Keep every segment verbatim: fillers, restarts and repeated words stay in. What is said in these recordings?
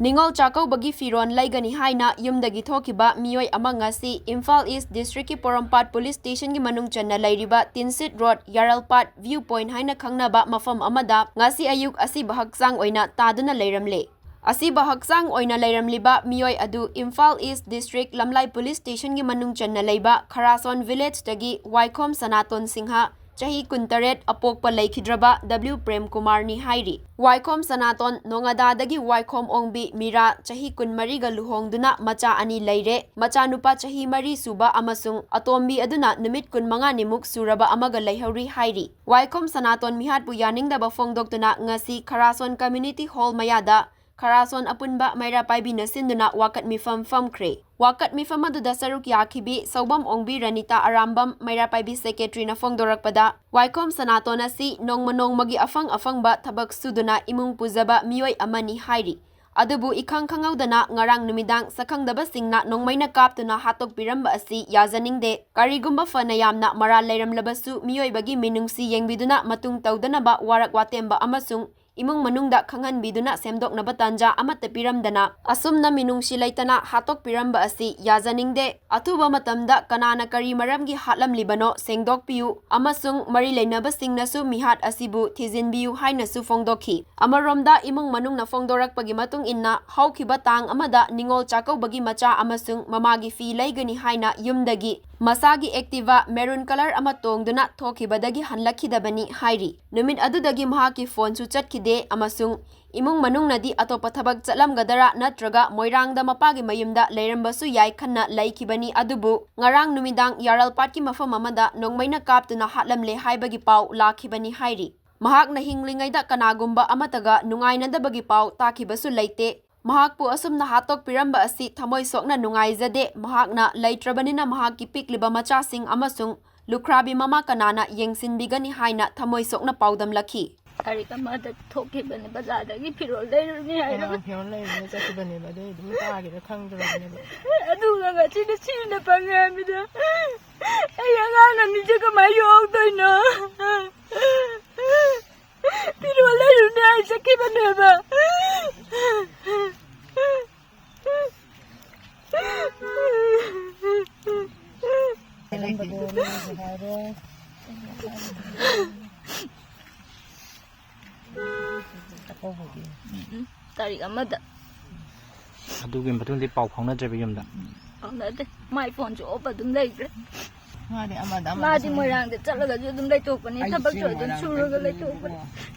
ꯅꯤꯉꯣꯜ ꯆꯥꯛꯀꯧꯕꯒꯤ ꯐꯤꯔꯣꯜ ꯂꯩꯒꯅꯤ ꯍꯥꯏꯅ ꯌꯨꯝꯗꯒꯤ ꯊꯣꯛꯈꯤꯕ ꯃꯤꯑꯣꯏ ꯑꯃ ꯉꯁꯤ ꯏꯝꯐꯥꯜ ꯏꯁ ꯗꯤꯁꯇ꯭ꯔꯤꯛꯀꯤ ꯄꯣꯔꯣꯝꯄꯥꯠ ꯄꯨꯂꯤꯁ ꯁ꯭ꯇꯦꯁꯟꯒꯤ ꯃꯅꯨꯡ ꯆꯟꯅ ꯂꯩꯔꯤꯕ ꯇꯤꯟꯁꯤꯠ ꯔꯣꯗ ꯌꯥꯔꯜꯄꯥꯠ ꯚ꯭ꯌꯨ ꯄꯣꯏꯟꯠ ꯍꯥꯏꯅ ꯈꯪꯅꯕ ꯃꯐꯝ ꯑꯃꯗ ꯉꯁꯤ ꯑꯌꯨꯛ ꯑꯁꯤꯕ ꯍꯛꯆꯥꯡ ꯑꯣꯏꯅ ꯇꯥꯗꯨꯅ ꯂꯩꯔꯝꯂꯦ꯫ ꯑꯁꯤꯕ ꯍꯛꯆꯥꯡ ꯑꯣꯏꯅ ꯂꯩꯔꯝꯂꯤꯕ ꯃꯤꯑꯣꯏ ꯑꯗꯨ ꯏꯝꯐꯥꯜ ꯏꯁ ꯗꯤꯁꯇ꯭ꯔꯤꯛ ꯂꯝꯂꯥꯏ ꯄꯨꯂꯤꯁ ꯁ꯭ꯇꯦꯁꯟꯒꯤ ꯃꯅꯨꯡ ꯆꯟꯅ ꯂꯩꯕ ꯈꯔꯥꯁꯣꯟ ꯚꯤꯂꯦꯖꯇꯒꯤ ꯋꯥꯏꯈꯣꯝ ꯁꯅꯥꯇꯣꯟ ꯁꯤꯡꯍ, ꯆꯍꯤ ꯀꯨꯟꯇꯔꯦꯠ, ꯑꯄꯣꯛꯄ ꯂꯩꯈꯤꯗ꯭ꯔꯕ ꯗꯕ꯭ꯂꯤꯎ ꯄ꯭ꯔꯦꯝ ꯀꯨꯃꯥꯔꯅꯤ ꯍꯥꯏꯔꯤ꯫ ꯋꯥꯏꯈꯣꯝ ꯁꯅꯥꯇꯣꯟ ꯅꯣꯉꯥꯗꯥꯗꯒꯤ ꯋꯥꯏꯈꯣꯝ ꯑꯣꯡꯕꯤ ꯃꯤꯔꯥ, ꯆꯍꯤ ꯀꯨꯟꯃꯔꯤꯒ ꯂꯨꯍꯣꯡꯗꯨꯅ ꯃꯆꯥ ꯑꯅꯤ ꯂꯩꯔꯦ꯫ ꯃꯆꯥꯅꯨꯄꯥ ꯆꯍꯤ ꯃꯔꯤ ꯁꯨꯕ ꯑꯃꯁꯨꯡ ꯑꯇꯣꯝꯕꯤ ꯑꯗꯨꯅ ꯅꯨꯃꯤꯠ ꯀꯨꯟꯃꯉꯥꯅꯤꯃꯨꯛ ꯁꯨꯔꯕ ꯑꯃꯒ ꯂꯩꯍꯧꯔꯤ ꯍꯥꯏꯔꯤ꯫ ꯋꯥꯏꯈꯣꯝ ꯁꯅꯥꯇꯣꯟ ꯃꯤꯍꯥꯠꯄꯨ ꯌꯥꯅꯤꯡꯗꯕ ꯐꯣꯡꯗꯣꯛꯇꯨꯅ ꯉꯁꯤ ꯈꯔꯥꯁꯣꯟ ꯀꯝꯃ꯭ꯌꯨꯅꯤꯇꯤ ꯍꯣꯜ ꯃꯌꯥꯗ ꯈꯔꯥꯁꯣꯟ ꯑꯄꯨꯟꯕ ꯃꯩꯔꯥ ꯄꯥꯏꯕꯤꯅ ꯁꯤꯟꯗꯨꯅ ꯋꯥꯀꯠ ꯃꯤꯐꯝ ꯐꯝꯈ꯭ꯔꯦ꯫ ꯋꯥꯀꯠ ꯃꯤꯐꯝ ꯑꯗꯨꯗ ꯁꯔꯨꯛ ꯌꯥꯈꯤꯕꯤ ꯁꯧꯕꯝ ꯑꯣꯡꯕꯤ ꯔꯅꯤꯇꯥ ꯑꯔꯥꯝꯕꯝ, ꯃꯩꯔꯥ ꯄꯥꯏꯕꯤ ꯁꯦꯀ꯭ꯔꯦꯇꯔꯤꯅ ꯐꯣꯡꯗꯣꯔꯛꯄꯗ, ꯋꯥꯏꯈꯣꯝ ꯁꯅꯥꯇꯣꯟ ꯑꯁꯤ ꯅꯣꯡꯃ ꯅꯣꯡꯃꯒꯤ ꯑꯐꯪ ꯑꯐꯪꯕ ꯊꯕꯛ ꯁꯨꯗꯨꯅ ꯏꯃꯨꯡ ꯄꯨꯖꯕ ꯃꯤꯑꯣꯏ ꯑꯃꯅꯤ ꯍꯥꯏꯔꯤ꯫ ꯑꯗꯨꯕꯨ ꯏꯈꯪ ꯈꯪꯍꯧꯗꯅ ꯉꯔꯥꯡ ꯅꯨꯃꯤꯗꯥꯡ ꯁꯛꯈꯪꯗꯕꯁꯤꯡꯅ ꯅꯣꯡꯃꯩꯅ ꯀꯥꯞꯇꯨꯅ ꯍꯥꯠꯇꯣꯛꯄꯤꯔꯝꯕ ꯑꯁꯤ ꯌꯥꯖꯅꯤꯡꯗꯦ꯫ ꯀꯔꯤꯒꯨꯝꯕ ꯐꯅ ꯌꯥꯝꯅ ꯃꯔꯥꯜ ꯂꯩꯔꯝꯂꯕꯁꯨ ꯃꯤꯑꯣꯏꯕꯒꯤ ꯃꯤꯅꯨꯡꯁꯤ ꯌꯦꯡꯕꯤꯗꯨꯅ ꯃꯇꯨꯡ ꯇꯧꯗꯅꯕ ꯋꯥꯔꯛ ꯋꯥꯇꯦꯝꯕ ꯑꯃꯁꯨꯡ ꯏꯃꯨꯡ ꯃꯅꯨꯡꯗ ꯈꯪꯍꯟꯕꯤꯗꯨꯅ ꯁꯦꯝꯗꯣꯛꯅꯕ ꯇꯥꯟꯖꯥ ꯑꯃꯠꯇ ꯄꯤꯔꯝꯗꯅ ꯑꯁꯨꯝꯅ ꯃꯤꯅꯨꯡꯁꯤ ꯂꯩꯇꯅ ꯍꯥꯠꯇꯣꯛꯄꯤꯔꯝꯕ ꯑꯁꯤ ꯌꯥꯖꯅꯤꯡꯗꯦ꯫ ꯑꯊꯨꯕ ꯃꯇꯝꯗ ꯀꯅꯥꯅ ꯀꯔꯤ ꯃꯔꯝꯒꯤ ꯍꯥꯠꯂꯝꯂꯤꯕꯅꯣ ꯁꯦꯡꯗꯣꯛꯄꯤꯌꯨ ꯑꯃꯁꯨꯡ ꯃꯔꯤ ꯂꯩꯅꯕꯁꯤꯡꯅꯁꯨ ꯃꯤꯍꯥꯠ ꯑꯁꯤꯕꯨ ꯊꯤꯖꯤꯟꯕꯤꯌꯨ ꯍꯥꯏꯅꯁꯨ ꯐꯣꯡꯗꯣꯛꯈꯤ꯫ ꯑꯃꯔꯣꯝꯗ ꯏꯃꯨꯡ ꯃꯅꯨꯡꯅ ꯐꯣꯡꯗꯣꯔꯛꯄꯒꯤ ꯃꯇꯨꯡ ꯏꯟꯅ ꯍꯧꯈꯤꯕ ꯇꯥꯡ ꯑꯃꯗ ꯅꯤꯉꯣꯜ ꯆꯥꯛꯀꯧꯕꯒꯤ ꯃꯆꯥ ꯑꯃꯁꯨꯡ ꯃꯃꯥꯒꯤ ꯐꯤ ꯂꯩꯒꯅꯤ ꯍꯥꯏꯅ ꯌꯨꯝꯗꯒꯤ ꯃꯁꯥꯒꯤ Activa maroon colour ꯑꯃ ꯇꯣꯡꯗꯨꯅ ꯊꯣꯛꯈꯤꯕꯗꯒꯤ ꯍꯜꯂꯛꯈꯤꯗꯕꯅꯤ ꯍꯥꯏꯔꯤ꯫ ꯅꯨꯃꯤꯠ ꯑꯗꯨꯗꯒꯤ ꯃꯍꯥꯛꯀꯤ ꯐꯣꯟꯁꯨ ꯆꯠꯈꯤꯗꯦ ꯑꯃꯁꯨꯡ ꯏꯃꯨꯡ ꯃꯅꯨꯡꯅꯗꯤ ꯑꯇꯣꯞꯄ ꯊꯕꯛ ꯆꯠꯂꯝꯒꯗꯔꯥ ꯅꯠꯇ꯭ꯔꯒ ꯃꯣꯏꯔꯥꯡꯗ ꯃꯄꯥꯒꯤ ꯃꯌꯨꯝꯗ ꯂꯩꯔꯝꯕꯁꯨ ꯌꯥꯏ ꯈꯟꯅ ꯂꯩꯈꯤꯕꯅꯤ꯫ ꯑꯗꯨꯕꯨ ꯉꯔꯥꯡ ꯅꯨꯃꯤꯗꯥꯡ ꯌꯥꯔꯜꯄꯥꯠꯀꯤ ꯃꯐꯝ ꯑꯃꯗ ꯅꯣꯡꯃꯩꯅ ꯀꯥꯞꯇꯨꯅ ꯍꯥꯠꯂꯝꯂꯦ ꯍꯥꯏꯕꯒꯤ ꯄꯥꯎ ꯂꯥꯛꯈꯤꯕꯅꯤ ꯍꯥꯏꯔꯤ꯫ ꯃꯍꯥꯛꯅ ꯍꯤꯡꯂꯤꯉꯩꯗ ꯀꯅꯥꯒꯨꯝꯕ ꯑꯃꯠꯇꯒ ꯅꯨꯡꯉꯥꯏꯅꯗꯕꯒꯤ ꯄꯥꯎ ꯇꯥꯈꯤꯕꯁꯨ ꯂꯩꯇꯦ꯫ ꯃꯍꯥꯛꯄꯨ ꯑꯁꯨꯝꯅ ꯍꯥꯠꯇꯣꯛꯄꯤꯔꯝꯕ ꯑꯁꯤ ꯊꯃꯣꯏ ꯁꯣꯛꯅ ꯅꯨꯡꯉꯥꯏꯖꯗꯦ꯫ ꯃꯍꯥꯛꯅ ꯂꯩꯇ꯭ꯔꯕꯅꯤꯅ ꯃꯍꯥꯛꯀꯤ ꯄꯤꯛꯂꯤꯕ ꯃꯆꯥꯁꯤꯡ ꯑꯃꯁꯨꯡ ꯂꯨꯈ꯭ꯔꯥꯕꯤ ꯃꯃꯥ ꯀꯅꯥꯅ ꯌꯦꯡꯁꯤꯟꯕꯤꯒꯅꯤ ꯍꯥꯏꯅ ꯊꯃꯣꯏ ꯁꯣꯛꯅ ꯄꯥꯎꯗꯝꯂꯛꯈꯤ꯫ ꯂꯥꯏꯔꯤꯛ ꯑꯃꯗ ꯊꯣꯛꯈꯤꯕꯅꯦ, ꯕꯖꯥꯔꯗꯒꯤ ꯐꯤꯔꯣꯜ ꯂꯩꯔꯨꯅꯤ ꯍꯥꯏꯔꯒ꯫ ꯑꯥ, ꯐꯤꯔꯣꯜ ꯂꯩꯔꯨꯅꯤ ꯆꯠꯈꯤꯕꯅꯦꯕ, ꯑꯗꯨ ꯑꯗꯨꯝ ꯇꯥꯈꯤꯗ꯭ꯔꯥ ꯈꯪꯗ꯭ꯔꯕꯅꯦꯕ꯫ ꯑꯗꯨꯒ ꯉꯁꯤꯅ ꯁꯤꯅ ꯐꯪꯉꯦ ꯍꯥꯏꯕꯗ ꯑꯩ ꯑꯉꯥꯡ ꯑꯅꯤꯁꯦ ꯀꯃꯥꯏꯅ ꯌꯣꯛꯇꯣꯏꯅꯣ? ꯐꯤꯔꯣꯜ ꯂꯩꯔꯨꯅꯤ ꯍꯥꯏ ꯆꯠꯈꯤꯕꯅꯦꯕ꯫ ꯍꯥꯏꯔꯦ꯫ ꯆꯥꯛꯀꯧꯕꯒꯤ꯫ ꯎꯝ, ꯎꯝ꯫ ꯇꯥꯔꯤꯛ ꯑꯃꯗ꯫ ꯑꯗꯨꯒꯤ ꯃꯇꯨꯡꯗꯤ ꯄꯥꯎ ꯐꯥꯎꯅꯗ꯭ꯔꯦꯕ ꯌꯨꯝꯗ? ꯐꯥꯎꯅꯗꯦ꯫ ꯃꯥꯏ ꯐꯣꯟꯁꯨ ꯑꯣꯐ ꯑꯗꯨꯝ ꯂꯩꯈ꯭ꯔꯦ꯫ ꯃꯥꯗꯤ ꯑꯃꯗ ꯑꯃꯗ ꯃꯥꯗꯤ ꯁꯨꯝ ꯃꯣꯏꯔꯥꯡꯗ ꯆꯠꯂꯒꯁꯨ ꯑꯗꯨꯝ ꯂꯩꯊꯣꯛꯄꯅꯤ, ꯑꯩꯁꯦ ꯊꯕꯛꯁꯨ ꯑꯗꯨꯝ ꯃꯣꯏꯔꯥꯡꯗ ꯁꯨꯔꯒ ꯂꯩꯊꯣꯛꯄꯅꯤ꯫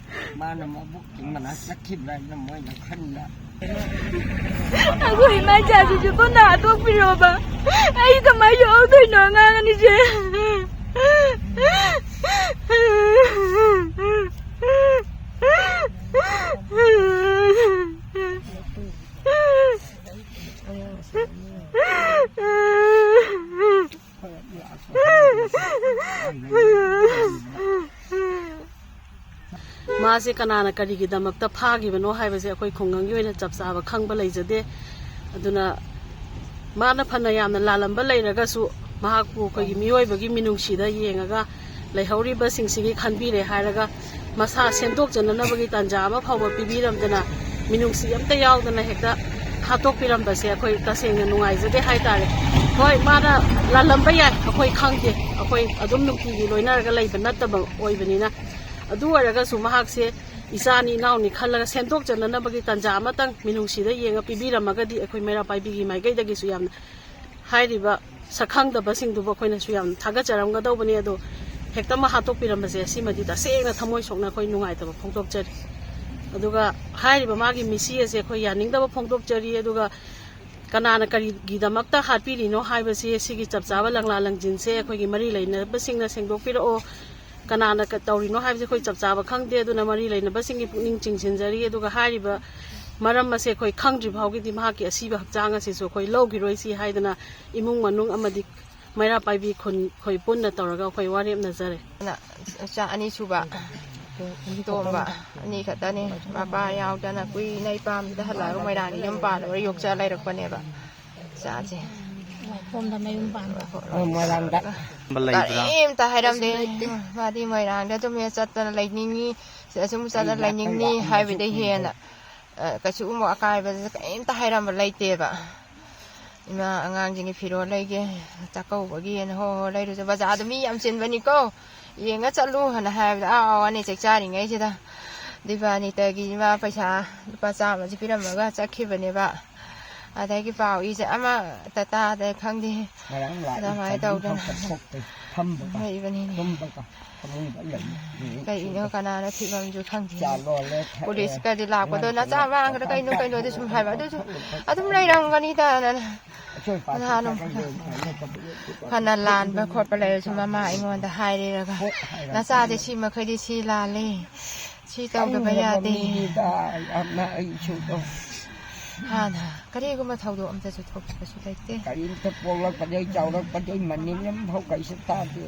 ꯃꯥꯅ ꯃꯕꯨꯛꯀꯤ ꯃꯅꯥꯛ ꯆꯠꯈꯤꯕ꯭ꯔꯥ ꯍꯥꯏꯅ ꯃꯣꯏꯅ ꯈꯟꯕ꯫ ꯑꯩꯈꯣꯏ ꯏꯃꯥ ꯏꯆꯥꯁꯤꯁꯨ ꯄꯨꯟꯅ ꯍꯥꯠꯇꯣꯛꯄꯤꯔꯣꯕ꯫ ꯑꯩ ꯀꯃꯥꯏꯅ ꯌꯣꯛꯍꯧꯗꯣꯏꯅꯣ ꯑꯉꯥꯡ ꯑꯅꯤꯁꯦ? ꯃꯥꯁꯦ ꯀꯅꯥꯅ ꯀꯔꯤꯒꯤꯗꯃꯛꯇ ꯐꯥꯈꯤꯕꯅꯣ ꯍꯥꯏꯕꯁꯦ ꯑꯩꯈꯣꯏ ꯈꯨꯡꯒꯪꯒꯤ ꯑꯣꯏꯅ ꯆꯞ ꯆꯥꯕ ꯈꯪꯕ ꯂꯩꯖꯗꯦ꯫ ꯑꯗꯨꯅ ꯃꯥꯅ ꯐꯅ ꯌꯥꯝꯅ ꯂꯥꯜꯂꯝꯕ ꯂꯩꯔꯒꯁꯨ, ꯃꯍꯥꯛꯄꯨ ꯑꯩꯈꯣꯏꯒꯤ ꯃꯤꯑꯣꯏꯕꯒꯤ ꯃꯤꯅꯨꯡꯁꯤꯗ ꯌꯦꯡꯉꯒ, ꯂꯩꯍꯧꯔꯤꯕꯁꯤꯡꯁꯤꯒꯤ ꯈꯟꯕꯤꯔꯦ ꯍꯥꯏꯔꯒ, ꯃꯁꯥ ꯁꯦꯝꯗꯣꯛꯆꯅꯅꯕꯒꯤ ꯇꯥꯟꯖꯥ ꯑꯃ ꯐꯥꯎꯕ ꯄꯤꯕꯤꯔꯝꯗꯅ, ꯃꯤꯅꯨꯡꯁꯤ ꯑꯝꯇ ꯌꯥꯎꯗꯅ ꯍꯦꯛꯇ ꯍꯥꯠꯇꯣꯛꯄꯤꯔꯝꯕꯁꯦ ꯑꯩꯈꯣꯏ ꯇꯁꯦꯡꯅ ꯅꯨꯡꯉꯥꯏꯖꯗꯦ ꯍꯥꯏꯇꯥꯔꯦ꯫ ꯍꯣꯏ, ꯃꯥꯅ ꯂꯥꯜꯂꯝꯕ ꯌꯥꯏ, ꯑꯩꯈꯣꯏ ꯈꯪꯗꯦ, ꯑꯩꯈꯣꯏ ꯑꯗꯨꯝ ꯅꯨꯡꯇꯤꯒꯤ ꯂꯣꯏꯅꯔꯒ ꯂꯩꯕ ꯅꯠꯇꯕ ꯑꯣꯏꯕꯅꯤꯅ꯫ ꯑꯗꯨ ꯑꯣꯏꯔꯒꯁꯨ ꯃꯍꯥꯛꯁꯦ ꯏꯆꯥꯅꯤ ꯏꯅꯥꯎꯅꯤ ꯈꯜꯂꯒ ꯁꯦꯝꯗꯣꯛꯆꯅꯅꯕꯒꯤ ꯇꯥꯟꯖꯥ ꯑꯃꯇꯪ ꯃꯤꯅꯨꯡꯁꯤꯗ ꯌꯦꯡꯉ ꯄꯤꯕꯤꯔꯝꯃꯒꯗꯤ ꯑꯩꯈꯣꯏ ꯃꯩꯔꯥ ꯄꯥꯏꯕꯤꯒꯤ ꯃꯥꯏꯀꯩꯗꯒꯤꯁꯨ ꯌꯥꯝꯅ, ꯍꯥꯏꯔꯤꯕ ꯁꯛꯈꯪꯗꯕꯁꯤꯡꯗꯨꯕꯨ ꯑꯩꯈꯣꯏꯅꯁꯨ ꯌꯥꯝ ꯊꯥꯒꯠꯆꯔꯝꯒꯗꯧꯕꯅꯤ꯫ ꯑꯗꯣ ꯍꯦꯛꯇ ꯑꯃ ꯍꯥꯠꯇꯣꯛꯄꯤꯔꯝꯕꯁꯦ, ꯁꯤꯃꯗꯤ ꯇꯁꯦꯡꯅ ꯊꯃꯣꯏ ꯁꯣꯛꯅ ꯑꯩꯈꯣꯏ ꯅꯨꯡꯉꯥꯏꯇꯕ ꯐꯣꯡꯗꯣꯛꯆꯔꯤ꯫ ꯑꯗꯨꯒ ꯍꯥꯏꯔꯤꯕ ꯃꯥꯒꯤ ꯃꯤꯁꯤ ꯑꯁꯦ ꯑꯩꯈꯣꯏ ꯌꯥꯅꯤꯡꯗꯕ ꯐꯣꯡꯗꯣꯛꯆꯔꯤ꯫ ꯑꯗꯨꯒ ꯀꯅꯥꯅ ꯀꯔꯤꯒꯤꯗꯃꯛꯇ ꯍꯥꯠꯄꯤꯔꯤꯅꯣ ꯍꯥꯏꯕꯁꯤ, ꯁꯤꯒꯤ ꯆꯞ ꯆꯥꯕ ꯂꯪꯂꯥ ꯂꯪꯖꯤꯟꯁꯦ ꯑꯩꯈꯣꯏꯒꯤ ꯃꯔꯤ ꯂꯩꯅꯕꯁꯤꯡꯅ ꯁꯦꯡꯗꯣꯛꯄꯤꯔꯛꯑꯣ꯫ ꯀꯅꯥꯅ ꯀ-, ꯇꯧꯔꯤꯅꯣ ꯍꯥꯏꯕꯁꯦ ꯑꯩꯈꯣꯏ ꯆꯞ ꯆꯥꯕ ꯈꯪꯗꯦ꯫ ꯑꯗꯨꯅ ꯃꯔꯤ ꯂꯩꯅꯕꯁꯤꯡꯒꯤ ꯄꯨꯛꯅꯤꯡ ꯆꯤꯡꯁꯤꯟꯖꯔꯤ꯫ ꯑꯗꯨꯒ ꯍꯥꯏꯔꯤꯕ ꯃꯔꯝ ꯑꯁꯦ ꯑꯩꯈꯣꯏ ꯈꯪꯗ꯭ꯔꯤ ꯐꯥꯎꯒꯤꯗꯤ ꯃꯍꯥꯛꯀꯤ ꯑꯁꯤꯕ ꯍꯛꯆꯥꯡ ꯑꯁꯤꯁꯨ ꯑꯩꯈꯣꯏ ꯂꯧꯈꯤꯔꯣꯏꯁꯤ ꯍꯥꯏꯗꯅ ꯏꯃꯨꯡ ꯃꯅꯨꯡ ꯑꯃꯗꯤ ꯃꯩꯔꯥ ꯄꯥꯏꯕꯤ ꯈꯨꯟ ꯑꯩꯈꯣꯏ ꯄꯨꯟꯅ ꯇꯧꯔꯒ ꯑꯩꯈꯣꯏ ꯋꯥꯔꯦꯞꯅꯖꯔꯦ꯫ ꯏꯆꯥ ꯑꯅꯤꯁꯨꯕ ꯇꯣꯝꯕ ꯑꯅꯤ ꯈꯛꯇꯅꯤ꯫ ꯃꯄꯥ ꯌꯥꯎꯗꯅ ꯀꯨꯏꯅ ꯏꯄꯥꯝꯁꯤꯗ ꯍꯜꯂꯛꯑꯒ ꯃꯣꯏꯔꯥꯡꯗ ꯌꯨꯝ ꯄꯥꯜꯂꯒ ꯌꯣꯛꯆ ꯂꯩꯔꯛꯄꯅꯦꯕ ꯏꯆꯥꯁꯦ꯫ ꯁꯣꯝꯗ ꯃꯌꯨꯝ ꯄꯥꯟꯕ꯫ ꯑꯣ, ꯃꯣꯏꯔꯥꯡꯗ꯫ ꯂꯩꯕ꯭ꯔꯥ? ꯀꯔꯤꯝꯇ ꯍꯥꯏꯔꯝꯗꯦ꯫ ꯃꯥꯗꯤ ꯃꯣꯏꯔꯥꯡꯗ ꯑꯗꯨꯝ ꯍꯦꯛ ꯆꯠꯇꯅ ꯂꯩꯅꯤꯡꯉꯤ, ꯁꯤꯗ ꯁꯨꯝ ꯆꯠꯇꯅ ꯂꯩꯅꯤꯡꯉꯤ ꯍꯥꯏꯕꯗꯩ ꯍꯦꯟꯅ, ꯑ, ꯀꯩꯁꯨꯒꯨꯝꯕ ꯑꯀꯥꯏꯕꯁꯦ ꯀꯔꯤꯝꯇ ꯍꯥꯏꯔꯝꯕ ꯂꯩꯇꯦꯕ꯫ ꯏꯃꯥ, ꯑꯉꯥꯡꯁꯤꯡꯒꯤ ꯐꯤꯔꯣꯜ ꯂꯩꯒꯦ, ꯆꯥꯛꯀꯧꯕꯒꯤꯅ, ꯍꯣ ꯍꯣ, ꯂꯩꯔꯨꯁꯦ, ꯕꯖꯥꯔꯗ ꯃꯤ ꯌꯥꯝ ꯆꯤꯟꯕꯅꯤꯀꯣ, ꯌꯦꯡꯉ ꯆꯠꯂꯨ ꯍꯥꯏꯅ ꯍꯥꯏꯕꯗ, ꯑꯥ, ꯑꯥ, ꯑꯅꯤ ꯆꯥꯛ ꯆꯥꯔꯤꯉꯩꯁꯤꯗ ꯗꯤꯕꯥꯅꯤꯇꯒꯤ ꯏꯃꯥ ꯄꯩꯁꯥ ꯂꯨꯄꯥ ꯆꯥꯝꯃꯁꯤ ꯄꯤꯔꯝꯃꯒ ꯆꯠꯈꯤꯕꯅꯦꯕ꯫ ꯑꯗꯒꯤ ꯄꯥꯎ ꯏꯁꯦ ꯑꯃꯠꯇ ꯇꯥꯗꯦ, ꯈꯪꯗꯦ꯫ ꯉꯔꯥꯡ ꯂꯥꯛꯏ ꯑꯗꯨꯃꯥꯏꯅ ꯆꯍꯤ ꯇꯧꯗꯅ ꯐꯥꯎꯕ ꯊꯣꯛꯇꯦ꯫ ꯐꯝꯕꯒ ꯂꯩꯕꯅꯤꯅꯦ꯫ ꯇꯨꯝꯕꯒ ꯐꯃꯨꯡꯗ ꯂꯩ꯫ ꯀꯩꯅꯣ, ꯀꯅꯥꯅ ꯊꯤꯕꯝꯁꯨ ꯈꯪꯗꯦ꯫ ꯆꯥ ꯂꯣꯜꯂꯦ, ꯊꯛꯑꯦ꯫ ꯄꯨꯂꯤꯁꯀꯗꯤ ꯂꯥꯛꯄꯗꯣ, ꯑꯉꯥꯡ "ꯅꯆꯥ ꯃꯥꯡꯈ꯭ꯔ ꯀꯩꯅꯣ, ꯀꯩꯅꯣꯗꯤ ꯁꯨꯝ ꯍꯥꯏꯕ, ꯑꯗꯨꯁꯨ ꯑꯗꯨꯝ ꯂꯩꯔꯝꯒꯅꯤꯗꯅ ꯑꯆꯣꯏ ꯑꯄꯥ ꯅꯍꯥꯟ ꯆꯠꯈ꯭ꯔꯒ ꯌꯦꯡꯉꯒ ꯐꯅ ꯂꯥꯟꯕ ꯈꯣꯠꯄ ꯂꯩꯔꯁꯨ ꯃꯃꯥ ꯑꯩꯉꯣꯟꯗ ꯍꯥꯏꯔꯦꯔꯒ, ꯀꯣꯛ ꯍꯥꯏꯔꯒ "ꯅꯆꯥꯁꯦ ꯁꯤ ꯃꯈꯩꯗꯤ ꯁꯤ ꯂꯥꯜꯂꯦ, ꯁꯤ ꯇꯧꯗꯕ ꯈꯪꯗꯕ ꯌꯥꯗꯦ"꯫ ꯃꯤꯅꯤꯗ ꯌꯥꯝꯅ ꯑꯩꯁꯨ ꯀꯣ꯫ ꯍꯥꯟꯅ ꯀꯔꯤꯒꯨꯝꯕ ꯊꯧꯗꯣꯛ ꯑꯝꯇꯁꯨ ꯊꯣꯛꯈꯤꯕꯁꯨ ꯂꯩꯇꯦ꯫ ꯀꯔꯤꯝꯇ ꯄꯣꯛꯂꯛꯄꯗꯩ ꯆꯥꯎꯔꯛꯄꯗꯩ ꯃꯅꯤꯟ ꯑꯃꯐꯥꯎ ꯀꯩꯁꯨ ꯇꯥꯗꯦ꯫